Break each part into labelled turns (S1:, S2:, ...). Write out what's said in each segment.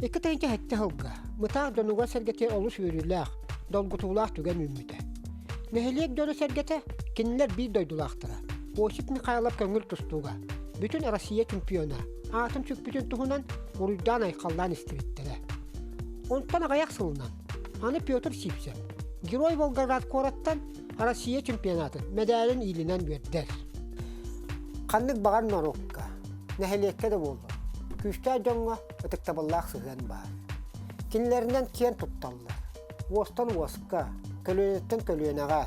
S1: 2007 сылга Мытаах дьонугар-сэргэтигэр олус үөрүүлээх, долгутуулаах түгэн үүммүтэ. Нэһилиэк дьоно-сэргэтэ кинилэр биир дойдулаахтара Осип Михайлов көҥүл тустууга бүтүн Россия чемпиона аатын сүкпүтүн туһунан уруйдаан-айхаллаан истибиттэрэ. Онтон аҕыйах сылынан аны Петр Сивцев Герой Волгоград куораттан Россия чемпионатын мэдээлин иилинэн үөрдэр. Ханнык баҕар норуокка, нэһилиэккэ да буоллун, күүстээх дьоҥҥо ытыктабыллаах сыһыан баар. Кинилэринэн киэн тутталлар. Уостан уоска, көлүөнэттэн көлүөнэҕэ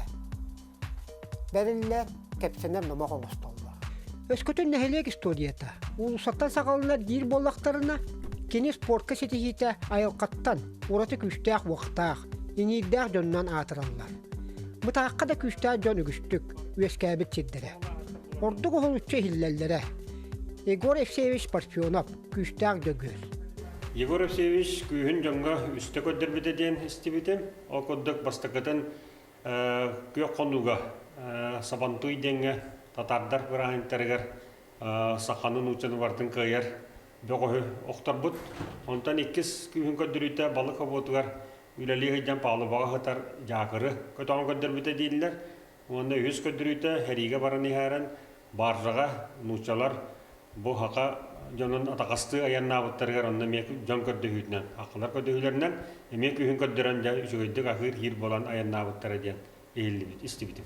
S1: бэриллэр, кэпсэнэр номох оҥостоллор. Өскөтүн нэһилиэк историята уулуссаттан саҕаланар диир буоллахтарына, кини спортка ситиһиитэ айылҕаттан ураты күүстээх-уохтаах, иҥиирдээх дьонунан аатыраллар. Мытаахха да күүстээх дьон үгүстүк үөскээбит сирдэрэ. Ордук уһулуччу иһиллэллэрэ. Егор Евсеевич Парфенов күүстээх Дьөгүөр.
S2: Егор Евсеевич күүһүн дьоҥҥо үстэ көрдөрбүтэ диэн истибитим. Ол курдук бастакытын Күөх Хонууга Сабантуй диэҥҥэ татаардар бырааһынньыктарыгар саханы нууччаны барытын кыайар бөҕөһү охторбут. Онтон иккис күүһүн көрдөрүүтэ балык обуотугар үлэлии сылдьан палубаҕа сытар дьаакыры көтөҕөн көрдөрбүтэ дииллэр. Уонна үһүс көрдөрүүтэ сэриигэ баран иһээрэн баржаҕа нууччалар бу хака дьонун атаҕастыы айаннаабыттарыгар онно эмиэ дьон көрдөһүүтүнэн, хаххалар көрдөһүүлэринэн эмиэ күүһүн көрдөрөн дьэ үчүгэйдик аһыыр-иһиир буолан айаннаабыттара диэн иһиллибит, истибитим.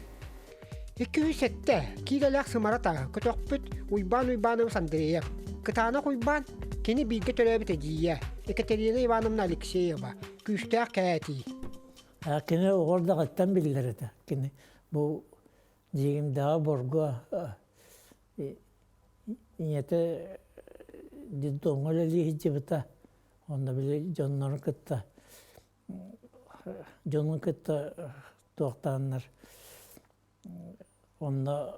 S1: 207 киилэлээх сымара тааһы көтөхпүт Уйбаан Уйбаанович Андреев, Кытаанах Уйбаан кини бииргэ төрөөбүт эдьиийэ Екатерина Ивановна Алексеева күүстээх кээтии.
S3: Кини оҕордоҕуттан биллэр этэ. Кини бу Дьиигимдэҕэ Борго ийэтэ детдомҥа үлэлии сылдьыбыта. Онно били дьоннорун кытта дьонун кытта туохтааннар онно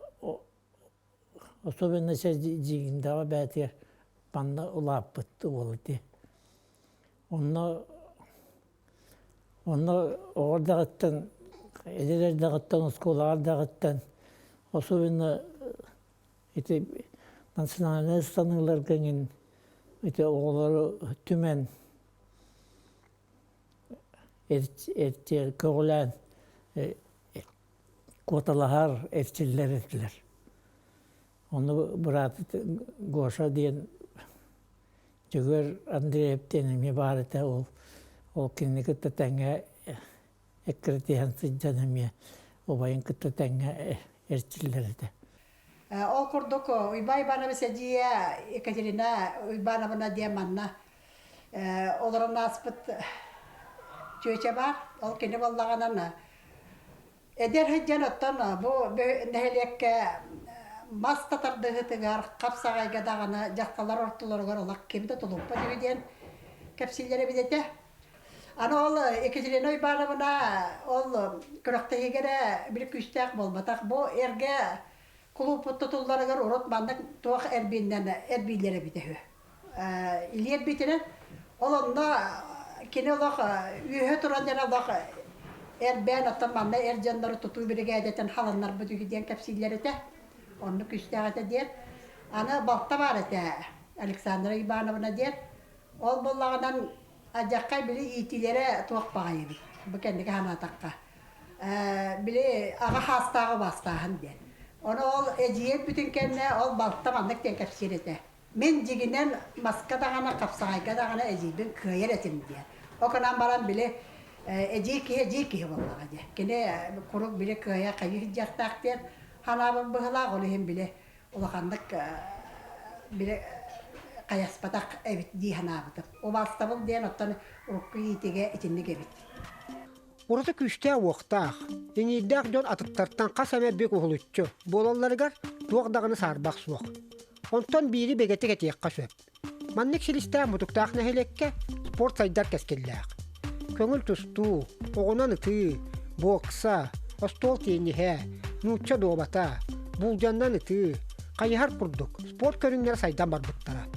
S3: особенно Дьиигимдэҕэ бээтигэр манна улааппыт уол ити. Онно Онно оҕо эрдэҕиттэн, эдэр эрдэҕиттэн, оскуолаҕа эрдэҕиттэн особенно ити национальнай ыстаныыларга эҥин ити оҕолору түмэн көҕүлээн куоталаһар, эрчиллэр этилэр. Ону бырааты Гоша диэн Дьөгүөр Андреев диэн эмиэ баар этэ, ол ол кинини кытта тэҥҥэ эккирэтиһэн сылдьан эмиэ убайын кытта тэҥҥэ эрчиллэр этэ.
S4: Ол курдук Уйбай Иванович эдьиийэ Екатерина Уйбановна диэн манна олорон ааспыт чүөчэ баар. Ол кини буоллаҕынан Эдэр сылдьан оттон бу нэһилиэккэ мас да тардыһыытыгар, хапсаҕайга даҕаны дьахталлар ортолоругар олох ким да тулуппат үһү диэн кэпсииллэрэ эбит этэ. Аны ол Екатерина Уйбановна ол күрэхтэһиигэ эрэ били күүстээх буолбатах. Бу эргэ кулууппут тутулларыгар урут маннык туох эрбииннэн эрбииллэр эбитэ үһү. Илии эрбиитинэн ол онно кини олох үөһэ туран эрэ олох эрбээн оттон манна эр дьоннору тутуу биригээдэтин халаннарбыт үһү диэн кэпсииллэр этэ. Оннук күүстээх этэ диэн. Аны балта баар этэ Александра Ивановна диэн. Ол буоллаҕынан адьаххай били иитиилэрэ туох баҕайы эбит. Бу кэнники санаатахха. Били аҕа хаастааҕы убаастааһын диэн. Ону ол эдьиийэ өлбүтүн кэннэ ол балта маннык диэн кэпсиир этэ. Мин дьигинэн маска даҕаны, хапсаҕайга даҕаны эдьиийбин кыайар этим диэн. Ол гынан баран били эдьиий киһи эдьиий киһи буоллаҕа диэн. Кини куруук били кыайа хайыы сылдьыахтаах диэн санаабыт быһыылаах, ол иһин били улаханнык били хайаспатах эбит дии санаабытым. Убаастабыл диэн оттон урукку иитигэ итинник эбит.
S1: Ураты күүстээх-уохтаах, иҥиирдээх дьон атыттартан хас эмэ бүк уһулуччу буолалларыгар туох даҕаны саарбах суох. Онтон биири бигэтик этиэххэ сөп. Маннык силистээх-мутуктаах нэһилиэккэ спорт сайдар кэскиллээх. Көҥүл тустуу, оҕунан ытыы, бокса, остуол тиэнниһэ, нуучча дуобата, буулдьаннан ытыы, хайыһар курдук спорт көрүҥнэрэ сайдан барбыттара.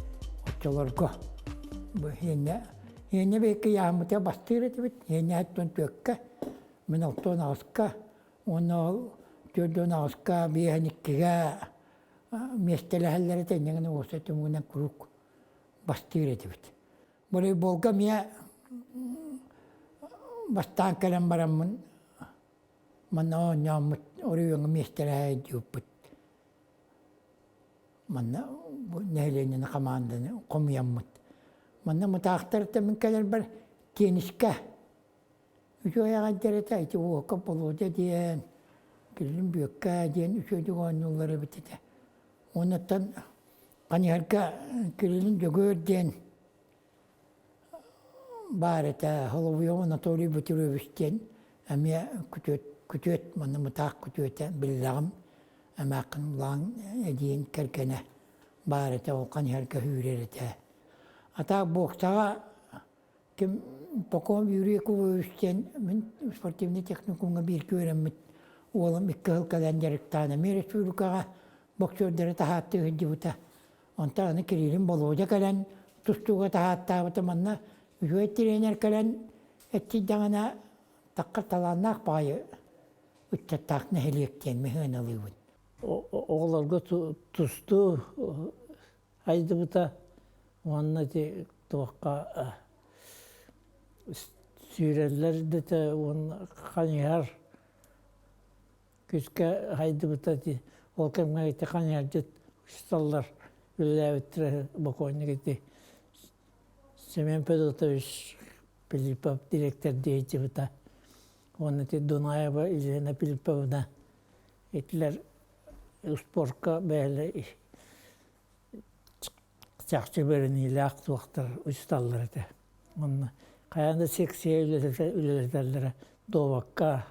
S5: Оччолорго бу иэннэ иэннэ биһикки ыйааммытыгар бастыыр этибит, иэннэ оттон түөккэ, мин алтан аҕыска уонна ол 48-ка, 52-гэ миэстэлэһэллэрэ тэҥҥэ уопсай түмүгүнэн куруук бастыыр этибит. Волейболга эмиэ бастаан кэлэн бараммын манна оонньооммут оройуоҥҥа миэстэлэһэ илдьибиппит. Манна бу нэһилиэнньэни хамаанданы хомуйаммыт. Манна мытаахтарыттан мин кэлэрбэр теннискэ үчүгэй аҕайдар этэ, ити Уока Болуодьа диэн, Кириллин Бүөккэ диэн үчүгэйдик оонньууллар эбит этэ. Уоннаттан Ханьыһарга Кириллин Дьөгүөр диэн баар этэ, Соловьев Анатолий Петрович диэн эмиэ күтүөт, күтүөт манна мытаах күтүөтэ биллэҕим, эмээххин улаан эдьиийин кэргэнэ баар этэ, ол Ханьыһарга үүрэр этэ. А так боксаҕа ким Поком Юрий Якубович диэн мин спортивнай техникумҥа бииргэ үөрэммит уолум икки сыл кэлэн дьарыктаан эмиэ республикаҕа боксердары таһааттыы сылдьыбыта. Онтон аны Кириллин Болуодьа кэлэн тустууга таһааттаабыта манна үчүгэй тренер кэлэн эттийдэҕинэ таххар талааннаах баҕайы ыччаттаах нэһилиэк диэн миһыаналыыбын.
S3: Оҕолорго тустуу айдыбыта уонна ити туохха сүүрэллэр дэтэ уонна хайыһар күүскэ хайдыбыта ити ол кэмҥэ ити хайыһардьыт учууталлар үлэлээбиттэрэ бокуонньук ити Семен Федотович Филиппов директор диэччибита уонна ити Дунаева Елена Филипповна итилэр спорка бэйэлэрэ чахчы бэриниилээх туохтар учууталлар этэ. Онно хайаан да секция үлэлэтэллэрэ дуобакка,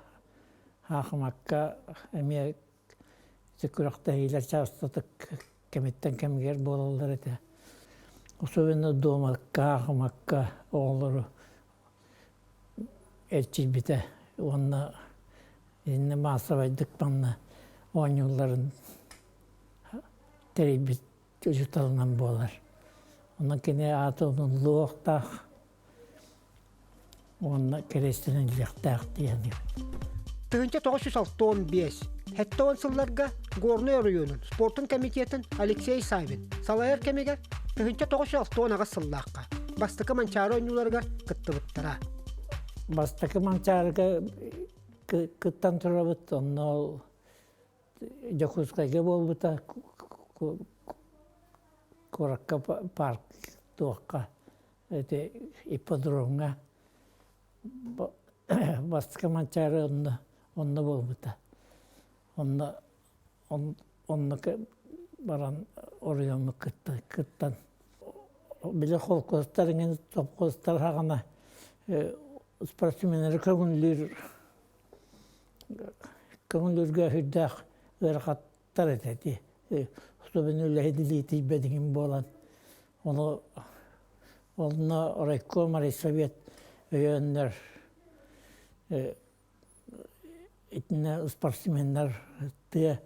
S3: хаахымакка эмиэ күрэхтэһиилэр чаастатык кэмиттэн кэмигэр буолаллар этэ. Особенно дуомакка, хаахымакка оҕолору эрчийбитэ уонна иннэ маассабайдык манна оонньуулларын тэрийбит учууталынан буолар. Онон кини аата умнуллуохтаах уонна кэриэстэниллиэхтээх диэн.
S1: 1965 70 сылларга Горнай оройуонун спортун комитетын Алексей Савин салайар кэмигэр 1968 сыллаахха бастакы Манчаары оонньууларыгар кыттыбыттара.
S3: Бастакы Манчаарыга кыттан турабыт, онно Дьокуускайга буолбута куоракка парк туохха ити ипподромҥа бастакы Манчаары онно онно буолбута. Онно онно баран оройуоммут кытта кыттан били холкуостар иҥин сопхуостар хаҕана спортсменнары көҥүллүүр көҥүллүүргэ сүрдээх ыарахаттар этэ ити особенно үлэһит илии тиийбэтигин буолан ону онно райком райсовет өйөөннөр итиннэ спортсменнар тыа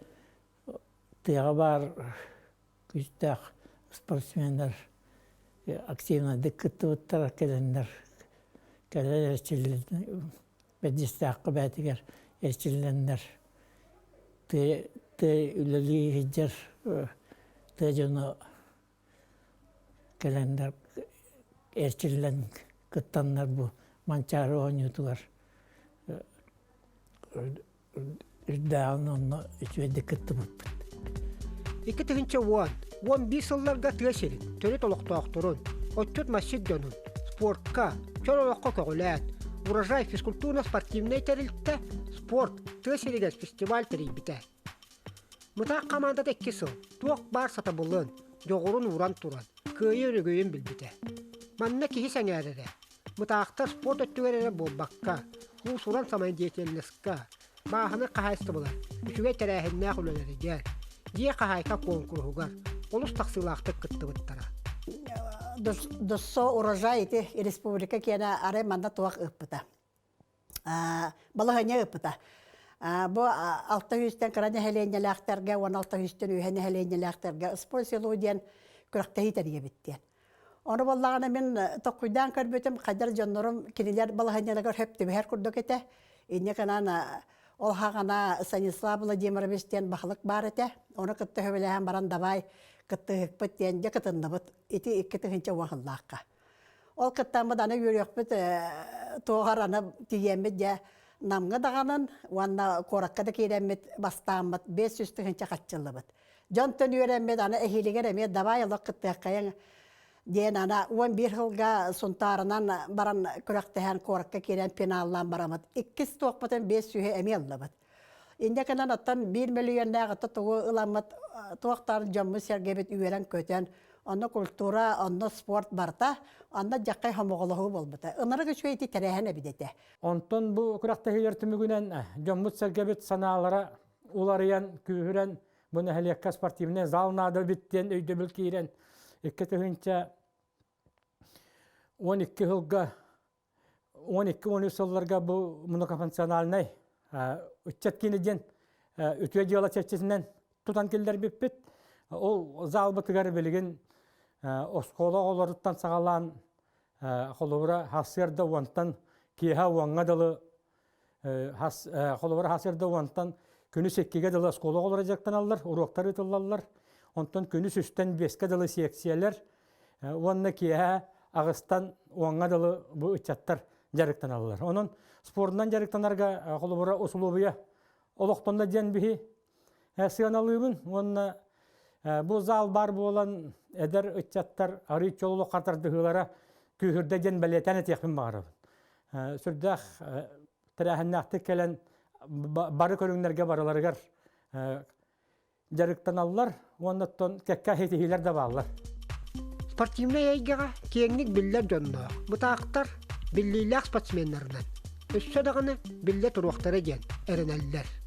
S3: тыаҕа баар күүстээх спортсменнар активнайдык кыттыбыттара кэлэннэр кэлэн эрчиллэн Бэрдьиэстээххэ бээтигэр эрчиллэннэр тыа тыа үлэлии сылдьар тыа дьоно кэлэннэр эрчиллэн кыттаннар бу Манчаары оонньуутугар үрдээҕин онно үчүгэйдик кыттыбыппыт.
S1: 2010, 11 сылларга тыа сирин төрүт олохтоохторун, отчут-масчыт дьонун спортка, чөл олоххо көҕүлээн, Урожай физкультурно-спортивнай тэрилтэ спорт тыа сиригэр фестиваль тэрийбитэ. Мытаах хамаандата икки сыл туох баар сатабылын, дьоҕурун ууран туран, кыайыы өрөгөйүн билбитэ. Манна киһи сэҥээрэрэ, мытаахтар спорт өттүгэр эрэ буолбакка, уус-уран самодеятельноска, бааһынай хаһаайыстыбалар үчүгэй тэрээһиннээх үлэлэригэр, дьиэ хаһаайка куонкуруһугар олус тахсыылаахтык кыттыбыттара.
S4: Доссо урожай ити республика киэнэ арай манна туох ыыппыта. Балаһыанньа ыыппыта. Бу алта сүүстэн кыра нэһилиэнньэлээхтэргэ уонна алта сүүстэн үөһэ нэһилиэнньэлээхтэргэ спорт село диэн күрэхтэһии тэрийэбит диэн. Ону буоллаҕына мин токкуйдаан көрбүтүм, хайдар дьоннорум кинилэр балаһыанньаларыгар сөп түбэһэр курдук этэ. Инньэ гынан ол хаҕана Станислав Владимирович диэн баһылык баар этэ. Ону кытта сөбүлэһэн баран давай кыттыһыкпыт диэн дьэ кытынныбыт. Ити 2010 сыллаахха. Ол кыттаммыт аны үөрүөхпүт туоҕар аны тиийэммит дьэ Намҥа даҕанан уонна куоракка да киирэммит бастааммыт 500 тыһыынча хаччыллыбыт. Дьонтон үөрэммит аны эһиилигэр эмиэ давай олох кыттыаххайыҥ диэн ана 11 сылга Сунтаарынан баран күрэхтэһэн куоракка киирэн финаллаан бараммыт. Иккис туохпутун 500 эмиэ ыллыбыт. Инньэ гынан оттон биир мөлүйүөннээх ото тугу ыламмыт туохтан дьоммут-сэргэбит үөрэн-көтөн, онно культура, онно спорт барыта, онно дьаххай хомоҕолоһуу буолбута. Ынырык үчүгэй ити тэрээһин эбит этэ.
S6: Онтон бу күрэхтэһиилэр түмүгүнэн дьоммут-сэргэбит санаалара уларыйан, күүһүрэн, бу нэһилиэккэ спортивнай зал наада эбит диэн өйдөбүл киирэн, 2012 сылга 12-13 сылларга бу многофункциональнай ыччат киинэ диэн үтүө дьыала чэрчитинэн тутан киллэрбиппит. Ол залбытыгар билигин оскуола оҕолоруттан саҕалаан холобура сарсыарда уонтан киэһэ уоҥҥа дылы холобура сарсыарда уонтан күнүс иккигэ дылы оскуола оҕолоро дьарыктаналлар, уруоктар ыытыллаллар. Онтон күнүс үстэн биэскэ дылы сиэксийэлэр уонна киэһэ аҕыстан уоҥҥа дылы бу ыччаттар дьарыктаналлар. Онон спордунан дьарыктанарга холобура усулуобуйа олохтонно диэн биһи сыаналыыбын уонна бу зал баар буолан эдэр ыччаттар арыы чололох хатардыһыылара күүһүрдэ диэн бэлиэтээн этиэхпин баҕарабын. Сүрдээх тэрээһиннээхтик кэлэн бары көрүҥнэргэ барыларыгар дьарыктаналлар уонна оттон кэккэ ситиһиилэр да бааллар.
S1: Спортивнай эйгэҕэ киэҥник биллэр дьонноох бытаахтар биллиилээх спортсменнарынан өссө даҕаны биллэ туруохтара диэн эрэнэллэр.